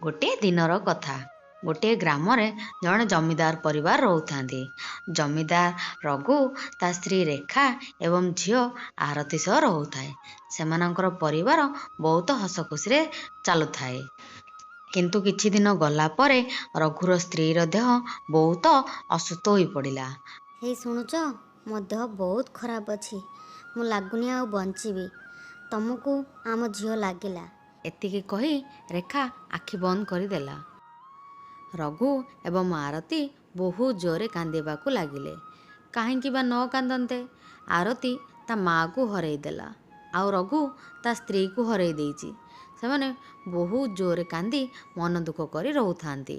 ଗୋଟିଏ ଦିନର କଥା। ଗୋଟିଏ ଗ୍ରାମରେ ଜଣେ ଜମିଦାର ପରିବାର ରହୁଥାନ୍ତି। ଜମିଦାର ରଘୁ ତା ସ୍ତ୍ରୀ ରେଖା ଏବଂ ଝିଅ ଆରତୀ ସହ ରହୁଥାଏ। ସେମାନଙ୍କର ପରିବାର ବହୁତ ହସଖୁସିରେ ଚାଲୁଥାଏ। କିନ୍ତୁ କିଛି ଦିନ ଗଲା ପରେ ରଘୁର ସ୍ତ୍ରୀର ଦେହ ବହୁତ ଅସୁସ୍ଥ ହୋଇପଡ଼ିଲା। ହେଇ ଶୁଣୁଛ, ମୋ ଦେହ ବହୁତ ଖରାପ ଅଛି। ମୁଁ ଲାଗୁନି ଆଉ ବଞ୍ଚିବି। ତମକୁ ଆମ ଝିଅ ଲାଗିଲା। ଏତିକି କହି ରେଖା ଆଖି ବନ୍ଦ କରିଦେଲା। ରଘୁ ଏବଂ ଆରତୀ ବହୁତ ଜୋରରେ କାନ୍ଦିବାକୁ ଲାଗିଲେ। କାହିଁକି ବା ନ କାନ୍ଦନ୍ତେ? ଆରତୀ ତା ମାଆକୁ ହରେଇ ଦେଲା ଆଉ ରଘୁ ତା ସ୍ତ୍ରୀକୁ ହରେଇ ଦେଇଛି। ସେମାନେ ବହୁତ ଜୋରରେ କାନ୍ଦି ମନ ଦୁଃଖ କରି ରହୁଥାନ୍ତି।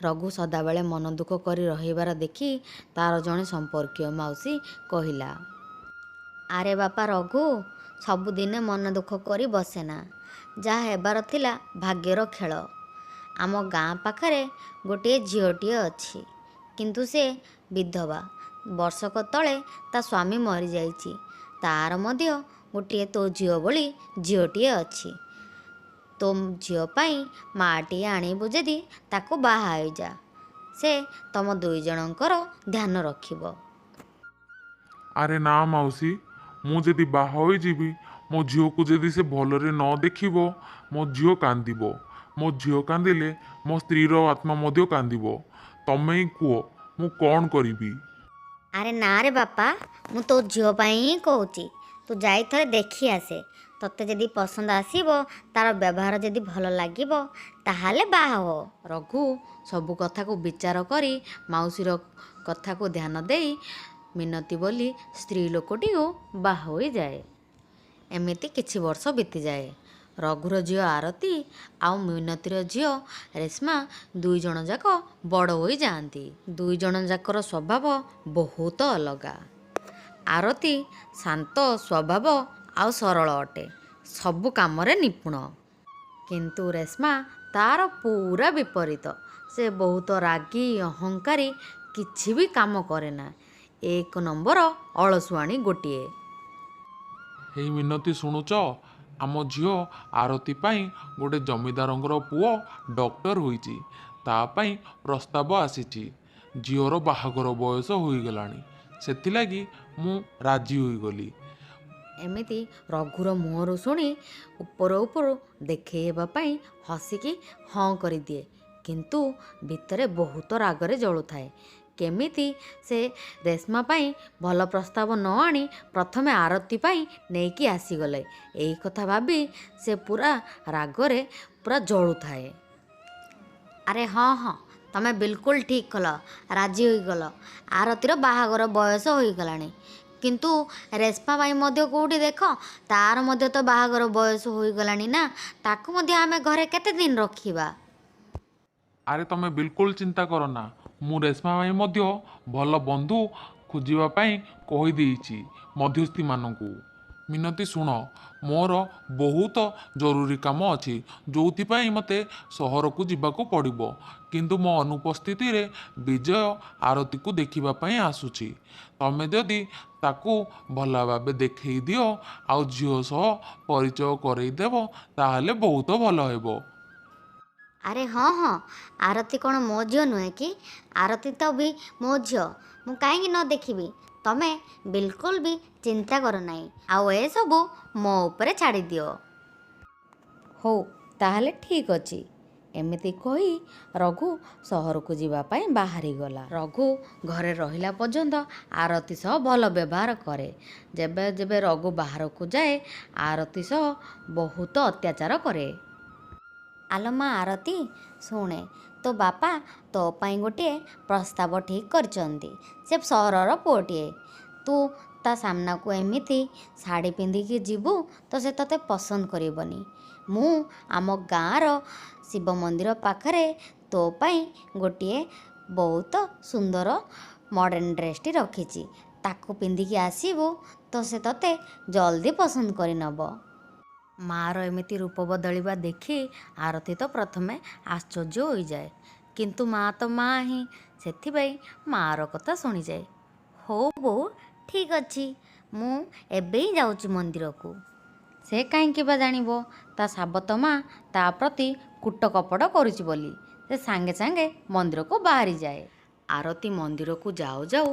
ରଘୁ ସଦାବେଳେ ମନ ଦୁଃଖ କରି ରହିବାର ଦେଖି ତାର ଜଣେ ସମ୍ପର୍କୀୟ ମାଉସୀ କହିଲା, ଆରେ ବାପା ରଘୁ, ସବୁଦିନେ ମନ ଦୁଃଖ କରି ବସେନା। ଯାହା ହେବାର ଥିଲା ଭାଗ୍ୟର ଖେଳ। ଆମ ଗାଁ ପାଖରେ ଗୋଟିଏ ଝିଅଟିଏ ଅଛି, କିନ୍ତୁ ସେ ବିଧବା। ବର୍ଷକ ତଳେ ତା ସ୍ୱାମୀ ମରିଯାଇଛି। ତାର ମଧ୍ୟ ଗୋଟିଏ ତୋ ଝିଅ ଭଳି ଝିଅଟିଏ ଅଛି। ତୋ ଝିଅ ପାଇଁ ମାଆଟିଏ ଆଣିବୁ ଯଦି ତାକୁ ବାହା ହେଇଯା। ସେ ତମ ଦୁଇ ଜଣଙ୍କର ଧ୍ୟାନ ରଖିବ। ଆରେ ନା ମାଉସୀ, ମୁଁ ଯଦି ବାହା ହୋଇଯିବି, ମୋ ଝିଅକୁ ଯଦି ସେ ଭଲରେ ନ ଦେଖିବ, ମୋ ଝିଅ କାନ୍ଦିବ। ମୋ ଝିଅ କାନ୍ଦିଲେ ମୋ ସ୍ତ୍ରୀର ଆତ୍ମା ମଧ୍ୟ କାନ୍ଦିବ। ତମେ ହିଁ କୁହ, ମୁଁ କ'ଣ କରିବି? ଆରେ ନା ରେ ବାପା, ମୁଁ ତୋ ଝିଅ ପାଇଁ ହିଁ କହୁଛି। ତୁ ଯାଇ ଥରେ ଦେଖି ଆସେ। ତୋତେ ଯଦି ପସନ୍ଦ ଆସିବ, ତାର ବ୍ୟବହାର ଯଦି ଭଲ ଲାଗିବ, ତାହେଲେ ବାହା ହୋ। ରଘୁ ସବୁ କଥାକୁ ବିଚାର କରି ମାଉସୀର କଥାକୁ ଧ୍ୟାନ ଦେଇ ମିନତୀ ବୋଲି ସ୍ତ୍ରୀ ଲୋକଟିକୁ ବାହା ହୋଇଯାଏ। ଏମିତି କିଛି ବର୍ଷ ବିତିଯାଏ। ରଘୁର ଝିଅ ଆରତୀ ଆଉ ମିନତୀର ଝିଅ ରେଶ୍ମା ଦୁଇ ଜଣ ଯାକ ବଡ଼ ହୋଇଯାଆନ୍ତି। ଦୁଇ ଜଣ ଯାକର ସ୍ୱଭାବ ବହୁତ ଅଲଗା। ଆରତୀ ଶାନ୍ତ ସ୍ୱଭାବ ଆଉ ସରଳ ଅଟେ, ସବୁ କାମରେ ନିପୁଣ। କିନ୍ତୁ ରେଶ୍ମା ତାର ପୁରା ବିପରୀତ। ସେ ବହୁତ ରାଗି, ଅହଙ୍କାରୀ, କିଛି ବି କାମ କରେନା। ଏକ ନମ୍ବର ଅଳସୁଆଣୀ ଗୋଟିଏ। ହେଇ ମିନତୀ, ଶୁଣୁଛ? ଆମ ଝିଅ ଆରତୀ ପାଇଁ ଗୋଟେ ଜମିଦାରଙ୍କର ପୁଅ ଡକ୍ଟର ହୋଇଛି। ତା ପାଇଁ ପ୍ରସ୍ତାବ ଆସିଛି। ଝିଅର ବାହାଘର ବୟସ ହୋଇଗଲାଣି, ସେଥିଲାଗି ମୁଁ ରାଜି ହୋଇଗଲି। ଏମିତି ରଘୁର ମୁହଁରୁ ଶୁଣି ଉପର ଉପରୁ ଦେଖେଇ ହେବା ପାଇଁ ହସିକି ହଁ କରିଦିଏ, କିନ୍ତୁ ଭିତରେ ବହୁତ ରାଗରେ ଜଳୁଥାଏ। କେମିତି ସେ ରେଶ୍ମା ପାଇଁ ଭଲ ପ୍ରସ୍ତାବ ନ ଆଣି ପ୍ରଥମେ ଆରତୀ ପାଇଁ ନେଇକି ଆସିଗଲେ, ଏଇ କଥା ଭାବି ସେ ପୁରା ରାଗରେ ପୁରା ଜଳୁଥାଏ। ଆରେ ହଁ ହଁ, ତମେ ବିଲକୁଲ ଠିକ୍ କଲ, ରାଜି ହୋଇଗଲ। ଆରତୀର ବାହାଘର ବୟସ ହୋଇଗଲାଣି, କିନ୍ତୁ ରେଶ୍ମା ପାଇଁ ମଧ୍ୟ କେଉଁଠି ଦେଖ। ତାର ମଧ୍ୟ ତ ବାହାଘର ବୟସ ହୋଇଗଲାଣି ନା? ତାକୁ ମଧ୍ୟ ଆମେ ଘରେ କେତେ ଦିନ ରଖିବା? ଆରେ ତମେ ବିଲକୁଲ ଚିନ୍ତା କର ନା, ମୁଁ ରେଶ୍ମା ପାଇଁ ମଧ୍ୟ ଭଲ ବନ୍ଧୁ ଖୋଜିବା ପାଇଁ କହିଦେଇଛି ମଧ୍ୟସ୍ଥିମାନଙ୍କୁ। ମିନତୀ ଶୁଣ, ମୋର ବହୁତ ଜରୁରୀ କାମ ଅଛି, ଯେଉଁଥିପାଇଁ ମୋତେ ସହରକୁ ଯିବାକୁ ପଡ଼ିବ। କିନ୍ତୁ ମୋ ଅନୁପସ୍ଥିତିରେ ବିଜୟ ଆରତୀକୁ ଦେଖିବା ପାଇଁ ଆସୁଛି। ତମେ ଯଦି ତାକୁ ଭଲ ଭାବେ ଦେଖେଇ ଦିଅ ଆଉ ଝିଅ ସହ ପରିଚୟ କରେଇଦେବ, ତାହେଲେ ବହୁତ ଭଲ ହେବ। ଆରେ ହଁ ହଁ, ଆରତୀ କ'ଣ ମୋ ଝିଅ ନୁହେଁ କି? ଆରତୀ ତ ବି ମୋ ଝିଅ, ମୁଁ କାହିଁକି ନ ଦେଖିବି? ତମେ ବିଲକୁଲ ବି ଚିନ୍ତା କର ନାହିଁ, ଆଉ ଏସବୁ ମୋ ଉପରେ ଛାଡ଼ିଦିଅ। ହଉ ତାହେଲେ ଠିକ୍ ଅଛି। ଏମିତି କହି ରଘୁ ସହରକୁ ଯିବା ପାଇଁ ବାହାରିଗଲା। ରଘୁ ଘରେ ରହିଲା ପର୍ଯ୍ୟନ୍ତ ଆରତୀ ସହ ଭଲ ବ୍ୟବହାର କରେ। ଯେବେ ଯେବେ ରଘୁ ବାହାରକୁ ଯାଏ, ଆରତୀ ସହ ବହୁତ ଅତ୍ୟାଚାର କରେ। ଆଲୋ ମା ଆରତୀ, ଶୁଣେ, ତୋ ବାପା ତୋ ପାଇଁ ଗୋଟିଏ ପ୍ରସ୍ତାବ ଠିକ୍ କରିଛନ୍ତି। ସେ ସହରର ପୁଅଟିଏ। ତୁ ତା ସାମ୍ନାକୁ ଏମିତି ଶାଢ଼ୀ ପିନ୍ଧିକି ଯିବୁ ତ ସେ ତୋତେ ପସନ୍ଦ କରିବନି। ମୁଁ ଆମ ଗାଁର ଶିବ ମନ୍ଦିର ପାଖରେ ତୋ ପାଇଁ ଗୋଟିଏ ବହୁତ ସୁନ୍ଦର ମଡ଼ର୍ଣ୍ଣ ଡ୍ରେସ୍ଟି ରଖିଛି। ତାକୁ ପିନ୍ଧିକି ଆସିବୁ ତ ସେ ତୋତେ ଜଲ୍ଦି ପସନ୍ଦ କରିନେବ। ମାଆର ଏମିତି ରୂପ ବଦଳିବା ଦେଖି ଆରତୀ ତ ପ୍ରଥମେ ଆଶ୍ଚର୍ଯ୍ୟ ହୋଇଯାଏ, କିନ୍ତୁ ମାଆ ତ ମାଆ ହିଁ, ସେଥିପାଇଁ ମାଆର କଥା ଶୁଣିଯାଏ। ହଉ ବୋଉ, ଠିକ୍ ଅଛି, ମୁଁ ଏବେ ହିଁ ଯାଉଛି ମନ୍ଦିରକୁ। ସେ କାହିଁକି ବା ଜାଣିବ ତା ସାବତ ମା ତା ପ୍ରତି କୂଟ କପଟ କରୁଛି ବୋଲି। ସେ ସାଙ୍ଗେ ସାଙ୍ଗେ ମନ୍ଦିରକୁ ବାହାରିଯାଏ। ଆରତୀ ମନ୍ଦିରକୁ ଯାଉ ଯାଉ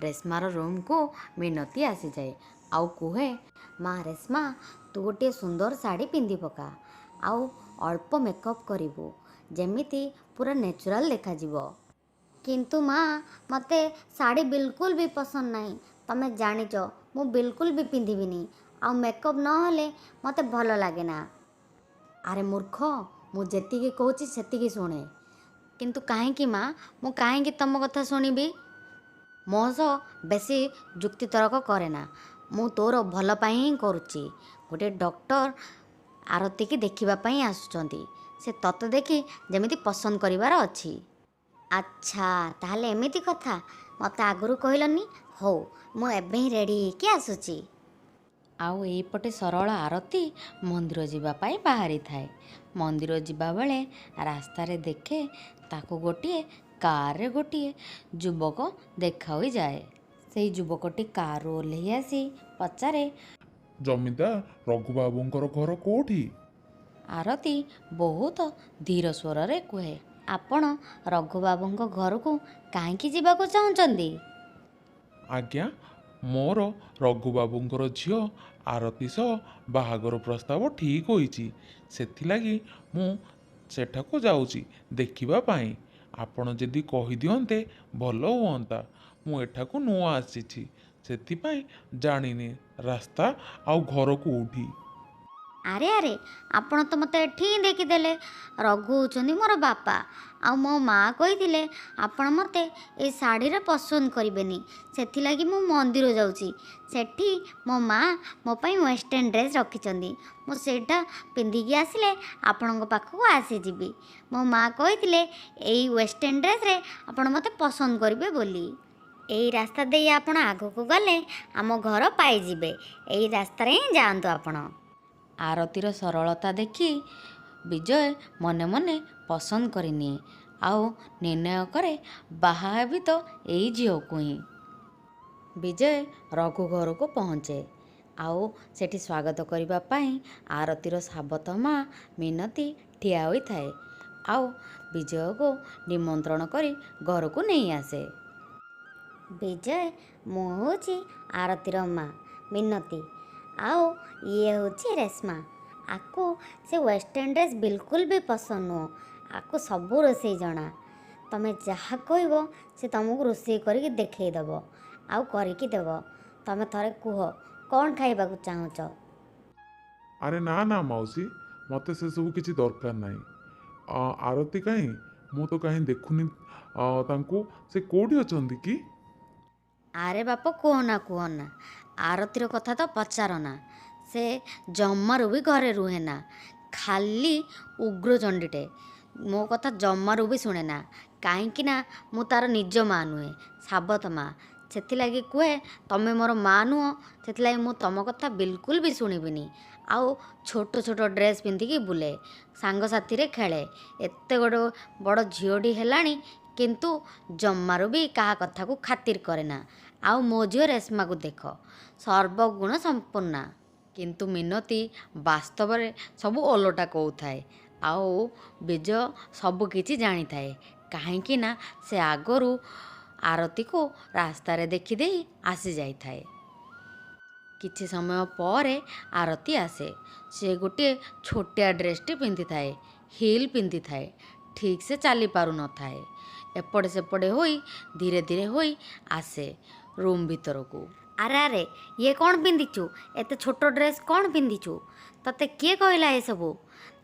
ରେଶ୍ମାର ରୁମ୍କୁ ମିନତୀ ଆସିଯାଏ ଆଉ କୁହେ, ମା ରେଶ୍ମା, ତୁ ଗୋଟିଏ ସୁନ୍ଦର ଶାଢ଼ୀ ପିନ୍ଧି ପକା ଆଉ ଅଳ୍ପ ମେକଅପ୍ କରିବୁ, ଯେମିତି ପୁରା ନ୍ୟାଚୁରାଲ୍ ଦେଖାଯିବ। କିନ୍ତୁ ମା, ମୋତେ ଶାଢ଼ୀ ବିଲକୁଲ ବି ପସନ୍ଦ ନାହିଁ। ତମେ ଜାଣିଛ ମୁଁ ବିଲକୁଲ ବି ପିନ୍ଧିବିନି, ଆଉ ମେକଅପ୍ ନହେଲେ ମୋତେ ଭଲ ଲାଗେନା। ଆରେ ମୂର୍ଖ, ମୁଁ ଯେତିକି କହୁଛି ସେତିକି ଶୁଣେ। କିନ୍ତୁ କାହିଁକି ମା, ମୁଁ କାହିଁକି ତମ କଥା ଶୁଣିବି? ମୋ ସହ ବେଶୀ ଯୁକ୍ତିତର୍କ କରେନା। ମୁଁ ତୋର ଭଲ ପାଇଁ ହିଁ କରୁଛି। ଗୋଟିଏ ଡକ୍ଟର ଆରତୀକି ଦେଖିବା ପାଇଁ ଆସୁଛନ୍ତି। ସେ ତତେ ଦେଖି ଯେମିତି ପସନ୍ଦ କରିବାର ଅଛି। ଆଚ୍ଛା, ତାହେଲେ ଏମିତି କଥା, ମୋତେ ଆଗରୁ କହିଲନି। ହଉ, ମୁଁ ଏବେ ହିଁ ରେଡ଼ି ହେଇକି ଆସୁଛି। ଆଉ ଏଇପଟେ ସରଳ ଆରତୀ ମନ୍ଦିର ଯିବା ପାଇଁ ବାହାରିଥାଏ। ମନ୍ଦିର ଯିବା ବେଳେ ରାସ୍ତାରେ ଦେଖେ ତାକୁ ଗୋଟିଏ କାରରେ ଗୋଟିଏ ଯୁବକ ଦେଖା ହୋଇଯାଏ। ସେଇ ଯୁବକଟି କାରରୁ ଓହ୍ଲେଇ ଆସି ପଚାରେ, ଜମିଦାର ରଘୁବାବୁଙ୍କର ଘର କୋଉଠି? ଆରତୀ ବହୁତ ଧୀର ସ୍ୱରରେ କୁହେ, ଆପଣ ରଘୁବାବୁଙ୍କ ଘରକୁ କାହିଁକି ଯିବାକୁ ଚାହୁଁଛନ୍ତି? ଆଜ୍ଞା, ମୋର ରଘୁବାବୁଙ୍କର ଝିଅ ଆରତୀ ସହ ବାହାଘର ପ୍ରସ୍ତାବ ଠିକ୍ ହୋଇଛି। ସେଥିଲାଗି ମୁଁ ସେଠାକୁ ଯାଉଛି ଦେଖିବା ପାଇଁ। ଆପଣ ଯଦି କହିଦିଅନ୍ତେ ଭଲ ହୁଅନ୍ତା। ମୁଁ ଏଠାକୁ ନୂଆ ଆସିଛି, ସେଥିପାଇଁ ଜାଣିନି ରାସ୍ତା ଆଉ ଘର କେଉଁଠି। ଆରେ ଆରେ, ଆପଣ ତ ମୋତେ ଏଠି ହିଁ ଦେଖିଦେଲେ। ରଘୁ ହେଉଛନ୍ତି ମୋର ବାପା, ଆଉ ମୋ ମାଆ କହିଥିଲେ ଆପଣ ମୋତେ ଏ ଶାଢ଼ୀରେ ପସନ୍ଦ କରିବେନି, ସେଥିଲାଗି ମୁଁ ମନ୍ଦିର ଯାଉଛି। ସେଠି ମୋ ମାଆ ମୋ ପାଇଁ ୱେଷ୍ଟର୍ଣ୍ଣ ଡ୍ରେସ୍ ରଖିଛନ୍ତି, ମୁଁ ସେଇଟା ପିନ୍ଧିକି ଆସିଲେ ଆପଣଙ୍କ ପାଖକୁ ଆସିଯିବି। ମୋ ମାଆ କହିଥିଲେ ଏଇ ୱେଷ୍ଟର୍ଣ୍ଣ ଡ୍ରେସ୍ରେ ଆପଣ ମୋତେ ପସନ୍ଦ କରିବେ ବୋଲି। ଏଇ ରାସ୍ତା ଦେଇ ଆପଣ ଆଗକୁ ଗଲେ ଆମ ଘର ପାଇଯିବେ। ଏଇ ରାସ୍ତାରେ ହିଁ ଯାଆନ୍ତୁ ଆପଣ। ଆରତୀର ସରଳତା ଦେଖି ବିଜୟ ମନେ ମନେ ପସନ୍ଦ କରିନିଏ ଆଉ ନିର୍ଣ୍ଣୟ କରେ ବାହା ହେବି ତ ଏଇ ଝିଅକୁ ହିଁ। ବିଜୟ ରଘୁ ଘରକୁ ପହଞ୍ଚେ ଆଉ ସେଠି ସ୍ୱାଗତ କରିବା ପାଇଁ ଆରତୀର ସାବତ ମା ମିନତୀ ଠିଆ ହୋଇଥାଏ ଆଉ ବିଜୟକୁ ନିମନ୍ତ୍ରଣ କରି ଘରକୁ ନେଇ ଆସେ। ବିଜୟ, ମୁଁ ହେଉଛି ଆରତୀର ମା ମିନତୀ, ଆଉ ଇଏ ହେଉଛି ରେଶ୍ମା। ଆକୁ ସେ ୱେଷ୍ଟର୍ଣ୍ଣ ଡ୍ରେସ୍ ବିଲକୁଲ ବି ପସନ୍ଦ ନୁହଁ। ଆକୁ ସବୁ ରୋଷେଇ ଜଣା। ତମେ ଯାହା କହିବ ସେ ତମକୁ ରୋଷେଇ କରିକି ଦେଖେଇଦେବ ଆଉ କରିକି ଦେବ। ତମେ ଥରେ କୁହ କ'ଣ ଖାଇବାକୁ ଚାହୁଁଛ? ଆରେ ନା ନା ମାଉସୀ, ମୋତେ ସେସବୁ କିଛି ଦରକାର ନାହିଁ। ଆରତୀ କାହିଁ? ମୁଁ ତ କାହିଁ ଦେଖୁନି ତାଙ୍କୁ। ସେ କେଉଁଠି ଅଛନ୍ତି କି? ଆରେ ବାପ, କୁହନା କୁହନା, ଆରତୀର କଥା ତ ପଚାରନା। ସେ ଜମାରୁ ବି ଘରେ ରୁହେ ନା, ଖାଲି ଉଗ୍ରଚଣ୍ଡୀଟେ। ମୋ କଥା ଜମାରୁ ବି ଶୁଣେ ନା, କାହିଁକି ନା ମୁଁ ତାର ନିଜ ମା ନୁହେଁ, ସାବତ ମା। ସେଥିଲାଗି କୁହେ ତମେ ମୋର ମା ନୁହଁ, ସେଥିଲାଗି ମୁଁ ତମ କଥା ବିଲକୁଲ ବି ଶୁଣିବିନି। ଆଉ ଛୋଟ ଛୋଟ ଡ୍ରେସ୍ ପିନ୍ଧିକି ବୁଲେ, ସାଙ୍ଗସାଥିରେ ଖେଳେ। ଏତେ ଗୋଟେ ବଡ଼ ଝିଅଟି ହେଲାଣି, କିନ୍ତୁ ଜମାରୁ ବି କାହା କଥାକୁ ଖାତିର କରେ ନା। ଆଉ ମୋ ଝିଅ ରେଶ୍ମାକୁ ଦେଖ, ସର୍ବଗୁଣ ସମ୍ପନ୍ନା। କିନ୍ତୁ ମିନତୀ ବାସ୍ତବରେ ସବୁ ଓଲଟା କହୁଥାଏ ଆଉ ବିଜୟ ସବୁ କିଛି ଜାଣିଥାଏ, କାହିଁକି ନା ସେ ଆଗରୁ ଆରତୀକୁ ରାସ୍ତାରେ ଦେଖିଦେଇ ଆସିଯାଇଥାଏ। କିଛି ସମୟ ପରେ ଆରତୀ ଆସେ। ସେ ଗୋଟିଏ ଛୋଟିଆ ଡ୍ରେସ୍ଟି ପିନ୍ଧିଥାଏ, ହିଲ୍ ପିନ୍ଧିଥାଏ, ଠିକ୍ ସେ ଚାଲି ପାରୁନଥାଏ। ଏପଟେ ସେପଟେ ହୋଇ ଧୀରେ ଧୀରେ ହୋଇ ଆସେ ରୁମ୍ ଭିତରକୁ। ଆରେ ଆରେ, ଇଏ କ'ଣ ପିନ୍ଧିଛୁ? ଏତେ ଛୋଟ ଡ୍ରେସ୍ କ'ଣ ପିନ୍ଧିଛୁ? ତତେ କିଏ କହିଲା ଏସବୁ?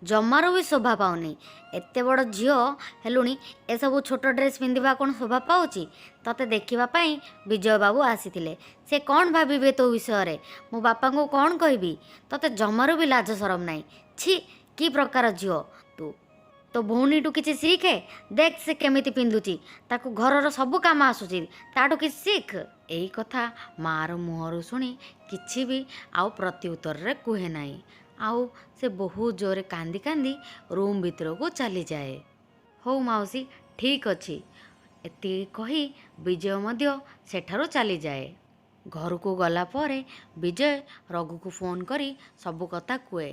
ଜମାରୁ ବି ଶୋଭା ପାଉନି। ଏତେ ବଡ଼ ଝିଅ ହେଲୁଣି, ଏସବୁ ଛୋଟ ଡ୍ରେସ୍ ପିନ୍ଧିବା କ'ଣ ଶୋଭା ପାଉଛି? ତତେ ଦେଖିବା ପାଇଁ ବିଜୟ ବାବୁ ଆସିଥିଲେ, ସେ କ'ଣ ଭାବିବେ ତୋ ବିଷୟରେ? ମୁଁ ବାପାଙ୍କୁ କ'ଣ କହିବି? ତତେ ଜମାରୁ ବି ଲାଜ ସରମ ନାହିଁ। ଛି, କି ପ୍ରକାର ଝିଅ ତୁ? ତୋ ଭଉଣୀଠୁ କିଛି ଶିଖେ। ଦେଖ ସେ କେମିତି ପିନ୍ଧୁଛି, ତାକୁ ଘରର ସବୁ କାମ ଆସୁଛି, ତାଠୁ କିଛି ଶିଖ। ଏଇ କଥା ମାଆର ମୁହଁରୁ ଶୁଣି କିଛି ବି ଆଉ ପ୍ରତ୍ୟୁତ୍ତରରେ କୁହେ ନାହିଁ ଆଉ ସେ ବହୁତ ଜୋରରେ କାନ୍ଦି କାନ୍ଦି ରୁମ୍ ଭିତରକୁ ଚାଲିଯାଏ। ହଉ ମାଉସୀ, ଠିକ୍ ଅଛି। ଏତିକି କହି ବିଜୟ ମଧ୍ୟ ସେଠାରୁ ଚାଲିଯାଏ। ଘରକୁ ଗଲା ପରେ ବିଜୟ ରଘୁକୁ ଫୋନ୍ କରି ସବୁ କଥା କୁହେ,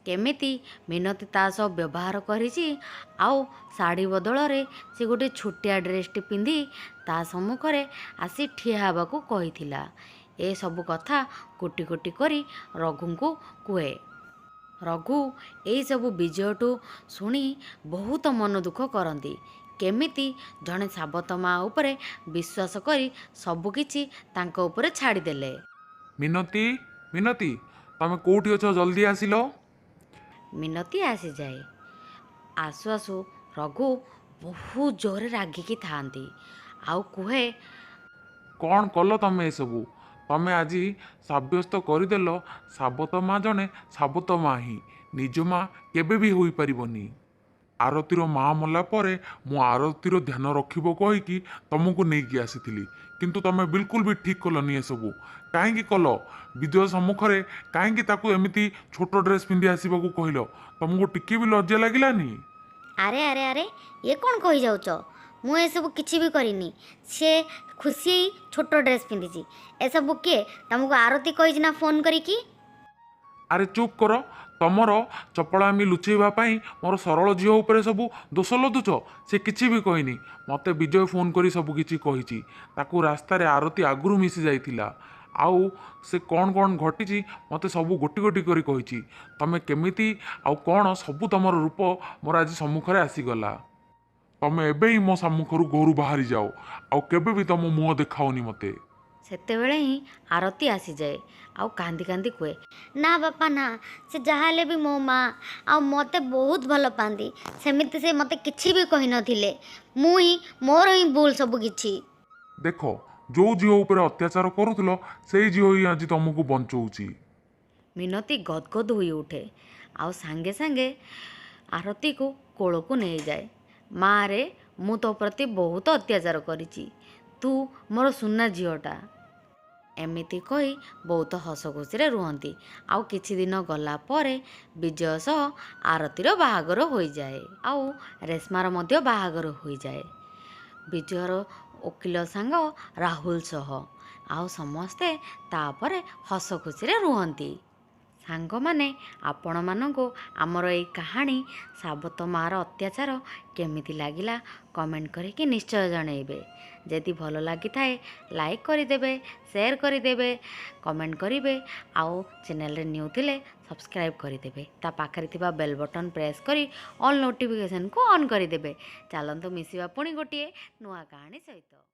କେମିତି ମିନତି ତା ସହ ବ୍ୟବହାର କରିଛି ଆଉ ଶାଢ଼ୀ ବଦଳରେ ସେ ଗୋଟେ ଛୋଟିଆ ଡ୍ରେସ୍ଟି ପିନ୍ଧି ତା ସମ୍ମୁଖରେ ଆସି ଠିଆ ହେବାକୁ କହିଥିଲା। ଏସବୁ କଥା ଗୋଟି ଗୋଟି କରି ରଘୁଙ୍କୁ କୁହେ। ରଘୁ ଏଇସବୁ ବିଜୟଠୁ ଶୁଣି ବହୁତ ମନ ଦୁଃଖ କରନ୍ତି, କେମିତି ଜଣେ ସାବତ ମା ଉପରେ ବିଶ୍ୱାସ କରି ସବୁକିଛି ତାଙ୍କ ଉପରେ ଛାଡ଼ିଦେଲେ। ମିନତି, ମିନତି, ତମେ କେଉଁଠି ଅଛ? ଜଲ୍ଦି ଆସିଲ। ମିନତି ଆସିଯାଏ। ଆସୁ ଆସୁ ରଘୁ ବହୁତ ଜୋରରେ ରାଗିକି ଥାଆନ୍ତି ଆଉ କୁହେ, କ'ଣ କଲ ତମେ ଏସବୁ? ତମେ ଆଜି ସାବ୍ୟସ୍ତ କରିଦେଲ ସାବତ ମା ଜଣେ ସାବତ ମା ହିଁ, ନିଜ ମା କେବେ ବି ହୋଇପାରିବନି। ଆରତୀର ମା ମଲା ପରେ ମୁଁ ଆରତୀର ଧ୍ୟାନ ରଖିବ କହିକି ତମକୁ ନେଇକି ଆସିଥିଲି, କିନ୍ତୁ ତମେ ବିଲକୁଲ ବି ଠିକ୍ କଲନି। ଏସବୁ କାହିଁକି କଲ? ବିଜୟ ସମ୍ମୁଖରେ କାହିଁକି ତାକୁ ଏମିତି ଛୋଟ ଡ୍ରେସ୍ ପିନ୍ଧି ଆସିବାକୁ କହିଲ? ତମକୁ ଟିକେ ବି ଲଜ୍ଜା ଲାଗିଲାନି? ଆରେ ଆରେ ଆରେ, ଇଏ କ'ଣ କହିଯାଉଛ? ମୁଁ ଏସବୁ କିଛି ବି କରିନି। ସେ ଖୁସି ହେଇ ଛୋଟ ଡ୍ରେସ୍ ପିନ୍ଧିଛି। ଏସବୁ କିଏ ତମକୁ ଆରତୀ କହିଛି ନା ଫୋନ୍ କରିକି? ଆରେ ଚୁପ୍ କର। ତମର ଚପଳାମି ଲୁଚେଇବା ପାଇଁ ମୋର ସରଳ ଝିଅ ଉପରେ ସବୁ ଦୋଷ ଲଦୁଛ। ସେ କିଛି ବି କହିନି। ମୋତେ ବିଜୟ ଫୋନ୍ କରି ସବୁ କିଛି କହିଛି। ତାକୁ ରାସ୍ତାରେ ଆରତୀ ଆଗରୁ ମିଶି ଯାଇଥିଲା ଆଉ ସେ କ'ଣ କ'ଣ ଘଟିଛି ମୋତେ ସବୁ ଗୋଟି ଗୋଟି କରି କହିଛି। ତମେ କେମିତି ଆଉ କ'ଣ ସବୁ ତମର ରୂପ ମୋର ଆଜି ସମ୍ମୁଖରେ ଆସିଗଲା। ତମେ ଏବେ ହିଁ ମୋ ସମ୍ମୁଖରୁ ଘରୁ ବାହାରି ଯାଅ, ଆଉ କେବେ ବି ତମ ମୁହଁ ଦେଖାଅନି ମୋତେ। ସେତେବେଳେ ହିଁ ଆରତୀ ଆସିଯାଏ ଆଉ କାନ୍ଦି କାନ୍ଦି କୁହେ, ନା ବାପା ନା, ସେ ଯାହା ହେଲେ ବି ମୋ ମା ଆଉ ମୋତେ ବହୁତ ଭଲ ପାଆନ୍ତି। ସେମିତି ସେ ମୋତେ କିଛି ବି କହିନଥିଲେ। ମୁଁ ହିଁ, ମୋର ହିଁ ଭୁଲ ସବୁ କିଛି। ଦେଖ, ଯୋଉ ଝିଅ ଉପରେ ଅତ୍ୟାଚାର କରୁଥିଲ ସେଇ ଝିଅ ହିଁ ଆଜି ତମକୁ ବଞ୍ଚଉଛି। ମିନତି ଗଦଗଦ ହୋଇ ଉଠେ ଆଉ ସାଙ୍ଗେ ସାଙ୍ଗେ ଆରତୀକୁ କୋଳକୁ ନେଇଯାଏ। ମାରେ, ମୁଁ ତୋ ପ୍ରତି ବହୁତ ଅତ୍ୟାଚାର କରିଛି, ତୁ ମୋର ସୁନା ଝିଅଟା। ଏମିତି କହି ବହୁତ ହସ ଖୁସିରେ ରୁହନ୍ତି। ଆଉ କିଛି ଦିନ ଗଲା ପରେ ବିଜୟ ସହ ଆରତୀର ବାହାଘର ହୋଇଯାଏ ଆଉ ରେଶ୍ମାର ମଧ୍ୟ ବାହାଘର ହୋଇଯାଏ ବିଜୟର ଓକିଲ ସାଙ୍ଗ ରାହୁଲ ସହ। ଆଉ ସମସ୍ତେ ତାପରେ ହସ ଖୁସିରେ ରୁହନ୍ତି। ସାଙ୍ଗମାନେ, ଆପଣମାନଙ୍କୁ ଆମର ଏଇ କାହାଣୀ ସାବତ ମାଆର ଅତ୍ୟାଚାର କେମିତି ଲାଗିଲା କମେଣ୍ଟ କରିକି ନିଶ୍ଚୟ ଜଣେଇବେ। ଯଦି ଭଲ ଲାଗିଥାଏ ଲାଇକ୍ କରିଦେବେ, ସେୟାର କରିଦେବେ, କମେଣ୍ଟ କରିବେ ଆଉ ଚ୍ୟାନେଲରେ ନ୍ୟୁ ଥିଲେ ସବସ୍କ୍ରାଇବ୍ କରିଦେବେ। ତା ପାଖରେ ଥିବା ବେଲ୍ ବଟନ୍ ପ୍ରେସ୍ କରି ଅଲ୍ ନୋଟିଫିକେସନ୍କୁ ଅନ୍ କରିଦେବେ। ଚାଲନ୍ତୁ ମିଶିବା ପୁଣି ଗୋଟିଏ ନୂଆ କାହାଣୀ ସହିତ।